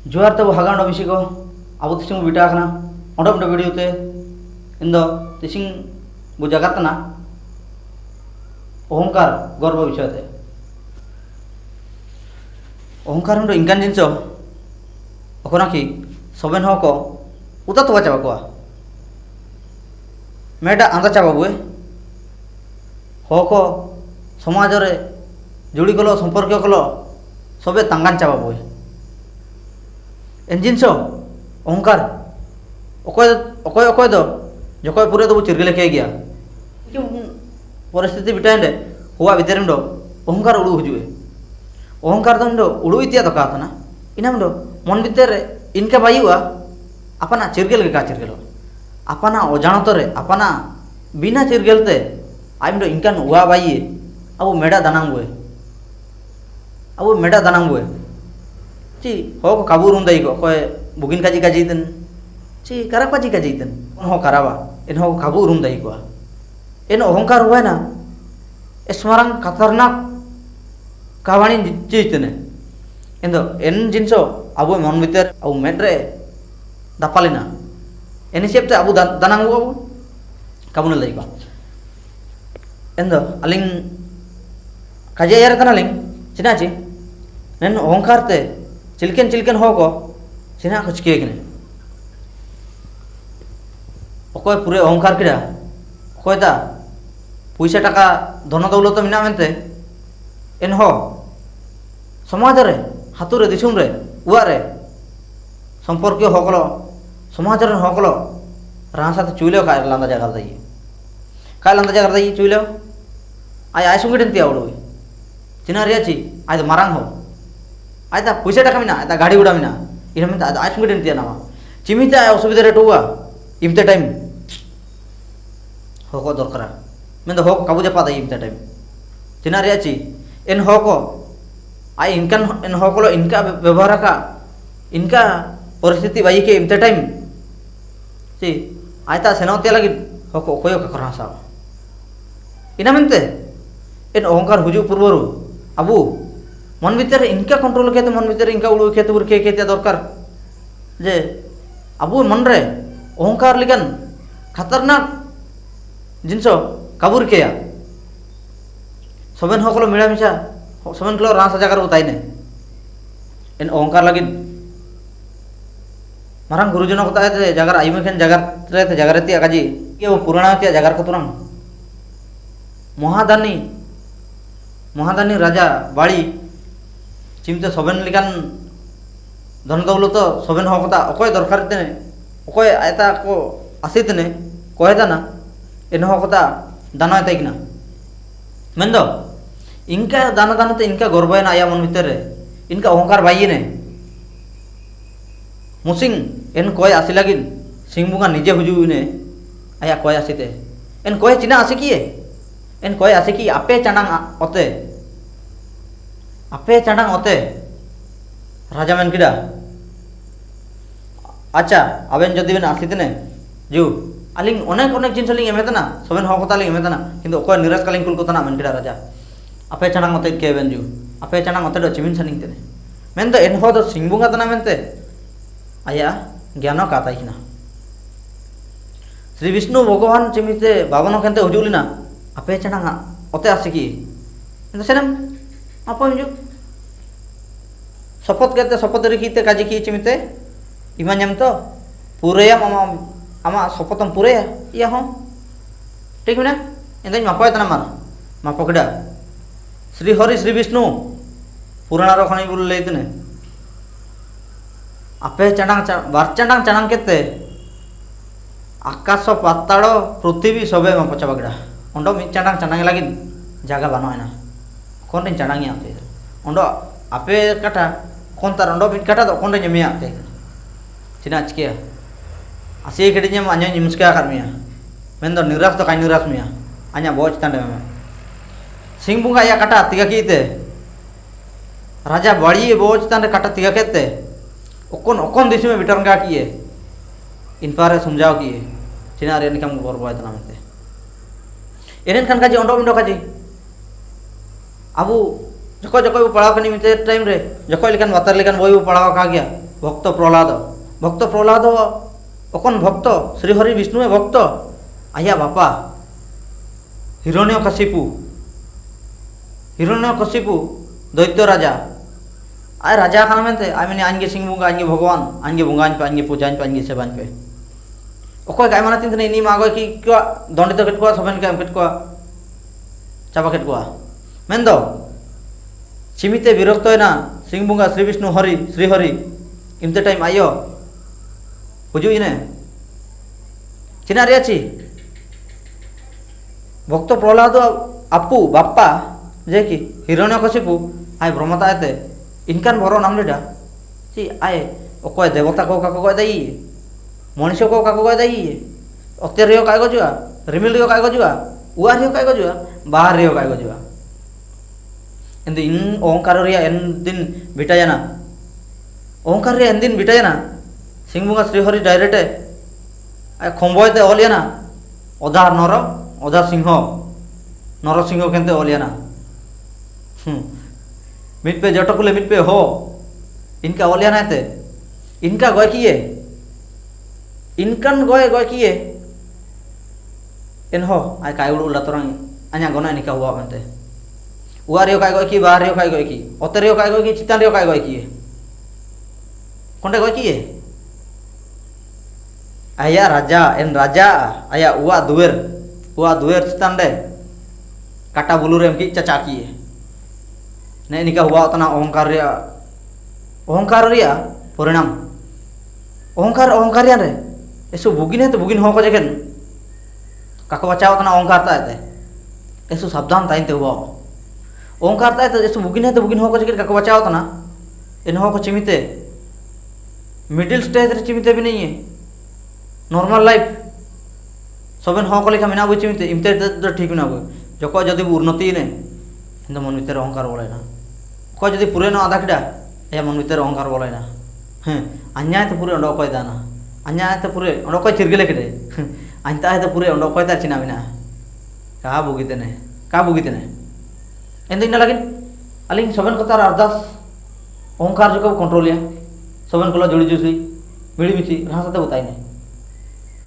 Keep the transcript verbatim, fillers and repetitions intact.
ᱡᱚᱦᱟᱨ ᱛᱟᱵᱚ ᱦᱟᱜᱟᱱᱰ ᱢᱤᱥᱤ ᱠᱚ, ᱟᱵᱚ ᱛᱤᱥᱤᱝ ᱵᱚ ᱵᱤᱴᱟ ᱟᱠᱟᱱᱟ ᱚᱸᱰᱮ ᱢᱤᱫᱴᱮᱱ video ᱛᱮ᱾ ᱤᱧ ᱫᱚ ᱛᱤᱥᱤᱝ ᱵᱚ ᱡᱟᱜᱟᱛ ᱠᱟᱱᱟ ᱚᱦᱚᱝᱠᱟᱨ ᱜᱚᱨᱵᱚ ᱵᱤᱥᱚᱭ ᱛᱮ᱾ ᱚᱦᱚᱝᱠᱟᱨ ᱫᱚ ᱤᱱᱠᱟᱱ ᱡᱤᱱᱤᱥ ᱚᱠᱚᱭ ᱱᱟᱠᱤ ᱥᱚᱵᱮᱱ ᱦᱚᱲ ᱠᱚ ᱩᱛᱟ ᱛᱚᱣᱟ ᱪᱟᱵᱟ ᱠᱚᱣᱟ᱾ ᱢᱮᱰᱟ ᱟᱸᱫᱟ ᱪᱟᱵᱟ ᱵᱚᱭ᱾ ᱦᱚᱲ ᱠᱚ ᱥᱚᱢᱟᱡᱽ ᱨᱮ ᱡᱩᱲᱤ ᱠᱚᱞᱚ, ᱥᱚᱢᱯᱚᱨᱠᱤᱭᱚ ᱠᱚᱞᱚ ᱥᱚᱵᱮ ᱛᱟᱝᱜᱟᱱ ᱪᱟᱵᱟ ᱵᱚᱭ᱾ ᱮᱱ ᱡᱤᱱᱤᱥ ᱚᱦᱚᱝᱠᱟᱨ ᱚᱠᱚᱭ, ᱚᱠᱚᱭ, ᱚᱠᱚᱭ ᱫᱚ ᱡᱚᱠᱷᱚᱡ ᱯᱩᱨᱟᱹ ᱫᱚᱵᱚ ᱪᱤᱨᱜᱟᱹᱞ ᱠᱮ ᱜᱮᱭᱟ᱾ ᱯᱚᱨᱤᱥᱛᱷᱤᱛᱤ ᱵᱤᱴᱟᱭᱮᱱ ᱨᱮ ᱦᱚᱣᱟ ᱵᱷᱤᱛᱤᱨ ᱨᱮ ᱫᱚ ᱚᱦᱚᱝᱠᱟᱨ ᱩᱲᱩ ᱦᱤᱡᱩᱜᱼᱮ᱾ ᱚᱦᱚᱝᱠᱟᱨ ᱫᱚ ᱩᱱᱤ ᱫᱚ ᱩᱲᱩ ᱤᱫᱤᱭᱟ ᱫᱚᱨᱠᱟᱨ ᱠᱟᱱᱟ᱾ ᱤᱱᱟᱹ ᱫᱚ ᱢᱚᱱ ᱵᱷᱤᱛᱤᱨ ᱨᱮ ᱤᱱᱠᱟ ᱵᱟᱭ ᱦᱩᱭᱩᱜᱼᱟ, ᱟᱯᱟᱱᱟᱜ ᱪᱤᱨᱜᱟᱹᱞ ᱜᱮ ᱠᱟ ᱪᱤᱨᱜᱟᱹᱞᱚᱜ᱾ ᱟᱯᱟᱱᱟᱜ ᱚᱡᱟᱱᱚᱛ ᱨᱮ, ᱟᱯᱟᱱᱟᱜ ᱵᱤᱱᱟ ᱪᱤᱨᱜᱟᱹᱞ ᱛᱮ, ᱟᱡ ᱫᱚ ᱤᱱᱠᱟᱱ ᱩᱣᱟ ᱵᱟᱭ ᱤᱭᱟᱹ, ᱟᱵᱚ ᱢᱮᱰᱟ ᱫᱟᱱᱟᱝ ᱵᱚᱭ᱾ ᱟᱵᱚ ᱢᱮᱰᱟ ᱫᱟᱱᱟᱝ ᱵᱚᱭ᱾ ᱪᱤ, ᱦᱚ ᱠᱚ ᱠᱟᱵᱩ ᱩᱨᱩᱢ ᱫᱟᱭ ᱠᱚ, ᱚᱠᱚᱭ ᱵᱩᱜᱤᱱ ᱠᱟᱡᱤ ᱠᱟᱡᱤ ᱛᱮᱱ᱾ ᱪᱤ, ᱠᱟᱨᱟ ᱠᱟᱡᱤ ᱠᱟᱡᱤ ᱛᱮᱱ᱾ ᱦᱚ ᱠᱟᱨᱟᱣᱟ, ᱮᱱᱦᱚᱸ ᱠᱚ ᱠᱟᱵᱩ ᱩᱨᱩᱢ ᱫᱟᱭ ᱠᱚᱣᱟ᱾ ᱮᱱ ᱚᱦᱚᱝᱠᱟᱨ ᱦᱩᱭᱱᱟ, ᱮᱥ ᱢᱟᱨᱟᱝ ᱠᱷᱟᱛᱟᱨᱱᱟᱠ ᱠᱟᱦᱟᱱᱤ ᱪᱤᱡ ᱛᱮᱱᱮ᱾ ᱮᱱᱫᱚ, ᱮᱱ ᱡᱤᱱᱥᱚ ᱟᱵᱚ ᱢᱚᱱ ᱵᱷᱤᱛᱤᱨ, ᱟᱵᱚ ᱢᱮᱫ ᱨᱮ ᱫᱟᱯᱟᱞᱮᱱᱟ᱾ ᱮᱱ ᱦᱤᱥᱟᱹᱵ ᱛᱮ ᱟᱵᱚ ᱫᱟ-, ᱫᱟᱱᱟᱝ ᱵᱚ ᱟᱵᱚ ᱠᱟᱵᱩ ᱱᱟ ᱞᱟᱹᱭ ᱵᱟ᱾ ᱮᱱᱫᱚ, ᱟᱹᱞᱤᱧ ᱠᱟᱡᱮ ᱟᱭᱟᱨ ᱠᱟᱱᱟᱞᱤᱧ, ᱪᱮᱫᱟᱜ ᱪᱮ? ᱱᱮᱱ ᱚᱦᱚᱝᱠᱟᱨ ᱛᱮ ᱪᱤᱞᱠᱮᱱ ᱪᱤᱞᱠᱮᱱ ᱦᱚᱲ ᱠᱚ ᱪᱮᱫᱟᱜ ᱠᱚ ᱪᱤᱠᱟᱹ ᱠᱟᱱᱟ? ᱚᱠᱚᱭ ᱯᱩᱨᱟᱹ ᱚᱦᱚᱝᱠᱟᱨ ᱠᱮᱫᱟ, ᱚᱠᱚᱭ ᱫᱟ ᱯᱩᱭᱥᱟᱹ ᱴᱟᱠᱟ ᱫᱷᱚᱱᱚ ᱫᱚᱣᱞᱚᱛ ᱢᱮᱱᱟᱜ ᱢᱮᱱᱛᱮ, ᱮᱱᱦᱚᱸ ᱥᱚᱢᱟᱡᱽ ᱨᱮ, ᱟᱹᱛᱩ ᱨᱮ, ᱫᱤᱥᱚᱢ ᱨᱮ, ᱚᱲᱟᱜ ᱨᱮ, ᱥᱚᱢᱯᱚᱨᱠᱤᱭᱚ ᱦᱚᱲ ᱠᱚ, ᱥᱚᱢᱟᱡᱽ ᱨᱮᱱ ᱦᱚᱲ ᱠᱚ ᱨᱟᱦᱟ ᱥᱟᱛᱮ ᱪᱩᱭᱞᱟᱹ ᱠᱷᱟᱡ ᱞᱟᱸᱫᱟ ᱡᱟᱜᱟᱨ ᱫᱟᱭ᱾ ᱠᱷᱟᱡ ᱞᱟᱸᱫᱟ ᱡᱟᱜᱟᱨ ᱫᱟᱭ ᱪᱩᱭᱞᱟᱹ᱾ ᱟᱡ, ᱟᱡ ᱥᱚᱸᱜᱮ ᱰᱮᱱ ᱛᱮᱭᱟ ᱩᱲᱩᱭ᱾ ᱪᱤᱱᱟ ᱨᱮᱭᱟᱜ ᱪᱤ, ᱟᱡ ᱫᱚ ᱢᱟᱨᱟᱝ ᱦᱚᱲ᱾ ᱟᱡ ᱫᱟ ᱯᱩᱭᱥᱟᱹ ᱴᱟᱠᱟ ᱢᱮᱱᱟᱜᱼᱟ, ᱟᱡ ᱫᱟ ᱜᱟᱹᱰᱤ ᱜᱷᱚᱲᱟ ᱢᱮᱱᱟᱜᱼᱟ᱾ ᱤᱱᱟᱹ ᱢᱮᱱᱛᱮ ᱟᱡ ᱫᱚ ᱟᱡ ᱥᱚᱸᱜᱮ ᱰᱮᱱ ᱛᱮᱭᱟ ᱱᱟᱣᱟ᱾ ᱪᱤᱢᱤᱛᱮ ᱟᱡ ᱚᱥᱩᱵᱤᱫᱷᱟ ᱨᱮ ᱴᱩᱣᱟ, ᱤᱢᱛᱮ time᱾ ᱦᱚᱠᱚ ᱫᱚᱨᱠᱟᱨᱟ᱾ ᱢᱮᱱᱫᱚ ᱦᱚᱠ ᱠᱟᱵᱩ ᱡᱟᱯᱟᱫ ᱟᱭ ᱤᱢᱛᱮ time᱾ ᱪᱤᱱᱟ ᱨᱮᱭᱟᱜ ᱪᱤ, ᱮᱱ ᱦᱚᱠᱚ, ᱟᱡ ᱤᱱᱠᱟᱱ, ᱮᱱ ᱦᱚᱠᱚ ᱞᱚ ᱤᱱᱠᱟ ᱵᱮᱵᱚᱦᱟᱨ ᱟᱠᱟ, ᱤᱱᱠᱟ ᱯᱚᱨᱤᱥᱛᱷᱤᱛᱤ ᱵᱟᱭᱤ ᱠᱮ ᱤᱢᱛᱮ time᱾ ᱪᱤ, ᱟᱡ ᱛᱟ ᱥᱮᱱᱚᱜ ᱛᱮ ᱞᱟᱹᱜᱤᱫ ᱦᱚᱠᱚ ᱚᱠᱚᱭ ᱦᱚᱸ ᱠᱟᱠᱚ ᱨᱟᱦᱟ ᱥᱟᱵᱟ᱾ ᱤᱱᱟ ᱢᱮᱱᱛᱮ, ᱮᱱ ᱚᱦᱚᱝᱠᱟᱨ ᱦᱩᱡᱩᱜ ᱯᱩᱨᱵᱚᱨᱩ, ᱟᱵᱩ Mon bhitere inka control kete, mon bhitere inka ulu kete, ur kete dorkar. Je abu mon re ohongkar lekan khatarnak jinso kabu rikeya. Soben hokolo mila misa, soben kelo rasa jagar butaine. En ohongkar lagin. Marang gurujon ko tahe te jagar ayume ken jagar re te jagar tia kaji. Ia purana tia jagar ko turang. Mohadani, Mohadani raja Bali, chimte soben lekan dhon dowloto soben hokota, okoy dorkar tene, okoy eta ko asi tene, kohe dana, en hokota dana eta ikna. Mendo, inka dana dana te inka gorbo ena aya mon bhitere, inka ohongkar baiyene. Musing, en koy asi lagin, sing bunga nije huju ine, aya koy asi te. En koy china asi kiye, en koy asi ki ape chanang a-, ote. Ape chanang ote. Raja men kida. Acha, aben jodi ben asi tene. Ju, aling onek onek jinso aling eme tana, soben hokota aling eme tana, kintu okoy niras kaling kul kotana men kida raja. Ape chanang ote ke ben ju. Ape chanang ote do chimin saning tene. Mendo enho do sing bunga tana mente. Aya, giano kata ikna. Sri Vishnu Bhagavan chimite babano kente ujulina. Ape chanang ote asi ki. Ento senem. Apo ju. Sopot kete, sopot rikite kaji ki chimite. Imanyam to. Pureyam ama, ama sopotom pureya. Iya ho. Thik na? Ente mapoya tana mar. Mapokida. Sri Hari, Sri Vishnu. Purana rokhani bul leitene. Ape chanang cha-, bar chanang chanang kete. Akaso patalo pruthibi sobe mapocha bagda. Ondo mi chanang chanang lagin jaga bano ena. Konten chanang ya ape. Ondo ape kata, kontar ondo mi kata do konten nyemi ya ape. China chike ya. Asi kede nyem anyo nyem chike akar mia. Mendo niras do kai niras mia. Anya boch tande meme. Sing bunga ya kata tiga kite. Raja Bali boch tande kata tiga kete. Okon, okon disime bitar nga kiye. Inpare sumjao kiye. China are nikam gor boy tana mete. Enen kan kaji ondo mindo kaji. Abu Jokho jokho bo pahao kani mite time re, jokho lekan batar lekan boi bo pahao ka gya, Bhokto Prohlado. Bhokto Prohlado, okon bhokto, Sri Hari Bishnu e bhokto, aya bapa, Hiranyakashipu. Hiranyakashipu, doityo raja. Ai raja kana mente, ai mani ain ge sing bonga, ain ge Bhagwan, ain ge bonga ain pe, ain ge puja ain pe, ain ge seba ain pe. Okoy ka ai mana tin tene ini ma goy ki kua, dondi to ket kua, soben ka em ket kua, chaba ket kua. Mendo, chimite birokto ena, sing bonga Sri Bishnu Hari, Sri Hari, imte time ayo. Huju ine. China ria chi. Bhokto Prohlado apu, bappa, je ki, Hiranyakashipu, ai Brahma ta ete, inkan boro nam lida. Chi, ai, okoy debota ko kako goy dai. Monisho ko kako goy dai. Ote rio kai gojua, rimil rio kai gojua, ua rio kai gojua, bahar rio kai gojua. Ende in ohongkar ria endin bitayana. Ohongkar ria endin bitayana. Sing bonga Sri Hari direct e. Ai khomboy te oliana. Oda noro, oda singho. Noro singho kente oliana. Hmm. Mitpe joto kule mitpe ho. Inka oliana ete. Inka goy kiye. Inkan goy goy kiye. Enho, ai kai ulu ula torang, anya gona ini ka huwa mente. Ua rio kai goy ki, bahar rio kai goy ki. Ote rio kai goy ki, chitan rio kai goy ki. Konde goy ki e. Aya raja, en raja, aya ua duer, ua duer chitan de. Kata bulu rem ki chacha ki e. Ne ini ka huwa tana ohongkar ria, ohongkar ria, porinam. Ohongkar, ohongkar ria re. Esu bugin e te bugin ho ko jeken. Kako bachao tana ohongkar ta ete. Esu sabdan ta inte huwa. Ohongkar ta ete, esu bugin e te bugin ho ko jeken kako bachao tana. En ho ko chimite. Middle stage re chimite bine ye. Normal life. Soben ho ko lika mina bui chimite, imte do thik mina bui. Joko jodi bu urnoti ne. Endo mon mitere ohongkar bolai na. Ko jodi pure no ada kida. Aya mon mitere ohongkar bolai na. He, anya te pure ondo koi dana. Anya te pure ondo koi chirgele kide. Anta te pure ondo koi ta china mina. Ka bugitene. Ka bugitene. Endo ina lagin. Aling soben kotha ardas, ohongkar joka control ya, soben kola juri jusi, miri michi, rasa te utai ne.